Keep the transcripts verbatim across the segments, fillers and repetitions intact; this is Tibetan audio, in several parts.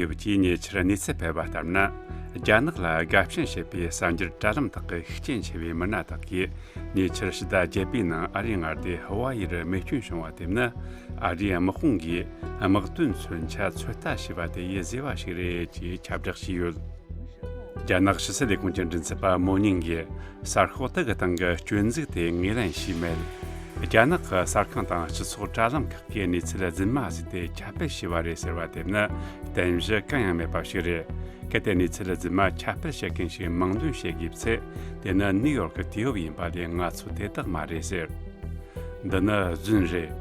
ཡོད་ཀྱི་ཉེ་ཆར་གནས་ཚུལ་སྤེལ་བ་ལྟར་ན། རྒྱ་ནག་ལ་དགའ་ཞེན་བྱེད་པའི་གསར་འགྱུར་དྲ་ལམ་དག་གི་ཤུགས་རྐྱེན་ཆེ་བའི་མི་སྣ་དག་གིས་ཉེ་ཆར་ཕྱི་ཟླ་བརྒྱད་པའི་ནང་ཨ་རིའི་མངའ་སྡེ་ཧ་ཝ་ཡིར་རྨས་སྐྱོན་བྱུང་བ་དེ་ནི་ཨ་རིའི་དམག་དཔུང་གིས་དམག་དོན་མཚོན་ཆ་ཚོད་ལྟ་བྱས་པ་དེ་ཡི་བཟོས་པ་ཞིག་རེད་ཅེས་ཁྱབ་བསྒྲགས་བྱས་ཡོད། རྒྱ་ནག་ཕྱི་སྲིད་ལས་ཁུངས་ཀྱི་མགྲིན་ཚབ་པ་མོ་ཉིང་གིས་གསར་ཤོག་དག་གི་སྟེང་གི་སྐྱོན་འཛུགས་དེ་ངོས་ལེན་བྱས་མེད། རྒྱ་ནག་གི་གསར་ཁང་དང་སྤྱི་ཚོགས་དྲ་ལམ་ཁག་གིས་གནས་ཚུལ་རྫུན་མ་བཟོས་ཏེ་ཁྱབ་སྤེལ་བྱས་པ་རེད་ཟེར་བ་དེ་ནི་བསྟན་བཞི་གང་ཡང་མེད་པ་ཞིག་རེད། གལ་ཏེ་གནས་ཚུལ་རྫུན་མ་ཁྱབ་སྤེལ་བྱེད་མཁན་ཞིག་མིང་འདོན་བྱེད་དགོས་ཚེ། དེ་ནི་ནིའུ་ཡོག་གི་དུས་བབ་ཡིན་པ་ལས་ང་ཚོ་དེ་དག་མ་རེད་ཟེར། འདི་ནི་རྫུན་རེད།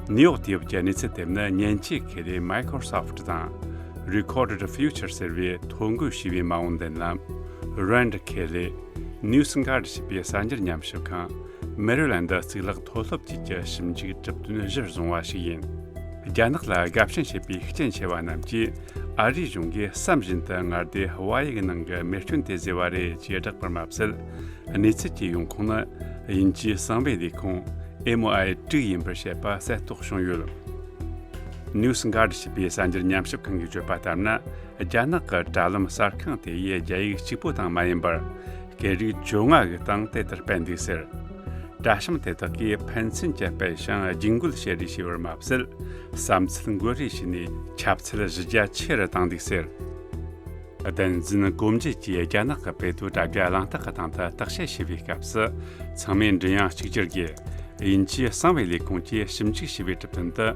ནིའུ་ཡོག་དུས་བབ་ཀྱི་གནས་ཚུལ་དེ་ནི་མཉེན་ཆས་ཁེ་ལས་Microsoft དང་Recorded Future ཟེར་བའི་ཐོ་འགོད་བྱས་པའི་མ་འོངས་མདུན་ལམ། Rand ཁེ་ལས། News Guard ཞེས་པའི་གསར་འགྱུར་ཉམས་ཞིབ་ཁང་། Maryland གཙུག་ལག་མཐོ་སློབ་བཅས་ཀྱི་ཞིབ་འཇུག་གྲུབ་དོན་གཞིར་བཟུང་བ་ཞིག་ཡིན། རྒྱ་ནག་ལ་དགའ་ཞེན་བྱེད་པའི་ཤུགས་རྐྱེན་ཆེ་བ་རྣམས་ཀྱིས་ཨ་རིའི་གཞུང་གིས་བསམ་བཞིན་དུ་མངའ་སྡེ་ཧ་ཝ་ཡིའི་ནང་གི་རྨས་སྐྱོན་དེ་བཟོས་པ་རེད་ཅེས་བསྒྲགས་པར་མ་ཟད། གནས་ཚུལ་གྱི་ཡོང་ཁུངས་ནི་དབྱིན་ཇིའི་གསང་བའི་ལས་ཁུངས་M I དྲུག་ཡིན་པར་བཤད་པ་གསལ་རྟོགས་བྱུང་ཡོད། News Guard ཞེས་པའི་གསར་འགྱུར་ཉམས་ཞིབ་ཁང་གིས་བརྗོད་པ་ལྟར་ན། རྒྱ་ནག་གི་དྲ་ལམ་གསར་ཁང་དེ་ཡིས་རྒྱ་ཡིག་གཅིག་པོ་དང་མ་ཡིན་པར། སྐད་རིགས་བཅོ་ལྔ་གི་སྟེང་དེ་ལྟར་སྤེལ་འདུག་ཟེར། དྲ་ཞིང་དེ་དག་གིས་ཕན་ཚུན་གྱི་སྤེལ་ཞིང་རྒྱུད་འགོད་བྱེད་རེས་བྱས་པར་མ་ཟད། བསམ་ཚུལ་འགོད་རེས་བྱས་ནས་ཁྱབ་ཚད་གཞི་རྒྱ་ཆེ་རུ་བཏང་འདུག་ཟེར། བསྟན་འཛིན་གོ་འབྱེད་ཀྱིས་རྒྱ་ནག་གི་པེ་ཏོ་དྲ་རྒྱ་གླེང་སྟེགས་ཀྱི་སྟེང་དུ་བརྟག་དཔྱད་བྱས་པའི་སྐབས་སུ། ཚང་མས་མགྲིན་དབྱངས་གཅིག་གྱུར་གྱིས། དབྱིན་ཇིའི་གསང་བའི་ལས་ཁུངས་ཀྱིས་ཞིབ་འཇུག་བྱས་པའི་གྲུབ་དོན་དུ།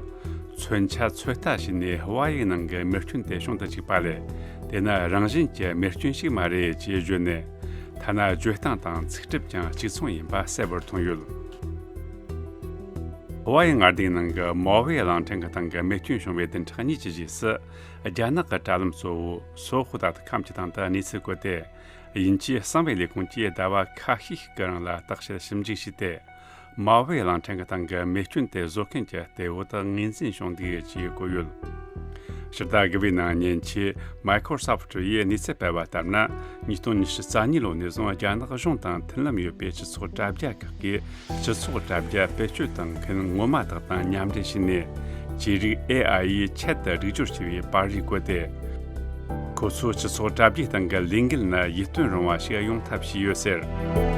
མཚོན་ཆ་ཚོད་ལྟ་བྱས་ནས་ཧ་ཝ་ཡིའི་ནང་གི་རྨས་སྐྱོན་དེ་བྱུང་དུ་བཅུག་པ་ལས། དེ་ནི་རང་བཞིན་གྱི་རྨས་སྐྱོན་ཞིག་མ་རེད་ཅེས་བརྗོད་ནས། ཐ་ན་བརྗོད་སྟངས་དང་ཚིག་གྲུབ་ཀྱང་གཅིག་མཚུངས་ཡིན་པ་གསལ་པོར་མཐོང་ཡོད། ཧ་ཝ་ཡི་མངའ་སྡེའི་ནང་གི་མའོ་ཝེ་གླིང་ཕྲན་གྱི་སྟེང་གི་རྨས་སྐྱོན་བྱུང་བའི་བདུན་ཕྲག་གཉིས་ཀྱི་རྗེས་སུ། རྒྱ་ནག་གི་དྲ་ལམ་གཙོ་བོ་Sohu dot com གྱི་སྟེང་དུ་གནས་ཚུལ་བཀོད་དེ། དབྱིན་ཇིའི་གསང་བའི་ལས་ཁུངས་ཀྱིས་ཟླ་བ་ཁ་ཤས་ཤིག་གི་རིང་ལ་བརྟག་དཔྱད་ཞིབ་འཇུག་བྱས་ཏེ། མའོ་ཝེ་གླིང་ཕྲན་གྱི་སྟེང་གི་རྨས་སྐྱོན་དེ་བཟོ་མཁན་གྱི་གཏེ་བོ་དག་ངོས་འཛིན་བྱུང་འདུག་ཅེས་བཀོད་ཡོད། ཕྱི་ཟླ་དགུ་པའི་ནང་མཉེན་ཆས་Microsoft ཡིས་གནས་ཚུལ་སྤེལ་བ་ལྟར་ན། ཉིས་སྟོང་ཉི་ཤུ་རྩ་གཉིས་ལོ་ནས་བཟུང་རྒྱ་ནག་གཞུང་དང་མཐུན་ལམ་ཡོད་པའི་སྤྱི་ཚོགས་དྲ་རྒྱ་ཁག་གིས། སྤྱི་ཚོགས་དྲ་རྒྱ་བེད་སྤྱོད་གཏོང་མཁན་ངོ་མ་དག་དང་མཉམ་འབྲེལ་བྱས་ནས། ཆོས་རིག་ཨེ་ཨའི་ཡིས་ཆེད་དུ་སྒྲིག་སྦྱོར་བྱས་པའི་པར་རིས་བཀོད་དེ། ཁོ་ཚོས་སྤྱི་ཚོགས་དྲ་རྒྱའི་སྟེང་གི་ལས་འགུལ་ནི་ཡིད་རྟོན་རུང་བ་ཞིག་ཡོང་ཐབས་བྱས་ཡོད་ཟེར།